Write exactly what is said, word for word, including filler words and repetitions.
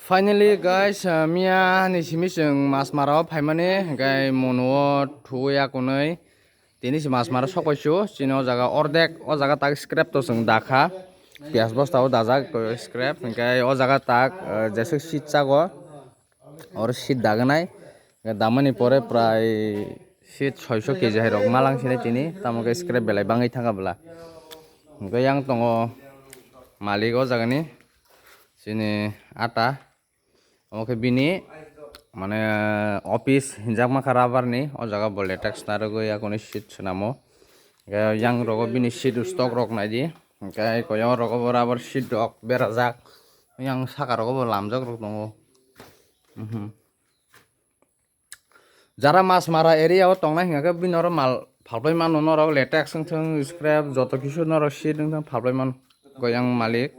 Finally guys, uh, miya ni simi chwng mas mara o phaimani, hwnkhe mono o thuwi akunwi tini se mas mara sokpaisu chini o jaga ordek, o jaga tak scrap to chwng dakha, piyas bosta o dajak scrap, hwnkhe o jaga tak, uh, jeswk seat chago, oro seat dagnai, damani pore prai seat soiso keji hai rok malang sinai tini, tamo khe scrap belai bangwi thangkha bwla. Hwnkhe yang tongo malik o jagani chini ata. Omo khe bini mane office hinjakma kha rubber ni, o jaga bo latex narwgwi yakuni seat swnamo. Hwnkhe yang rogo bini seat stock rok naidi. Hwnkhe koyang rogo bo rubber seat rok berajak. Yang saka rogo bo lamjak rok tongo. Mhm. Jara mas mara area o tongnai hwnkhe bini oro mal phalpai mano norok, latex wngthang, scrap, joto kisu norok seat wngthang phalpai mano koyang malik.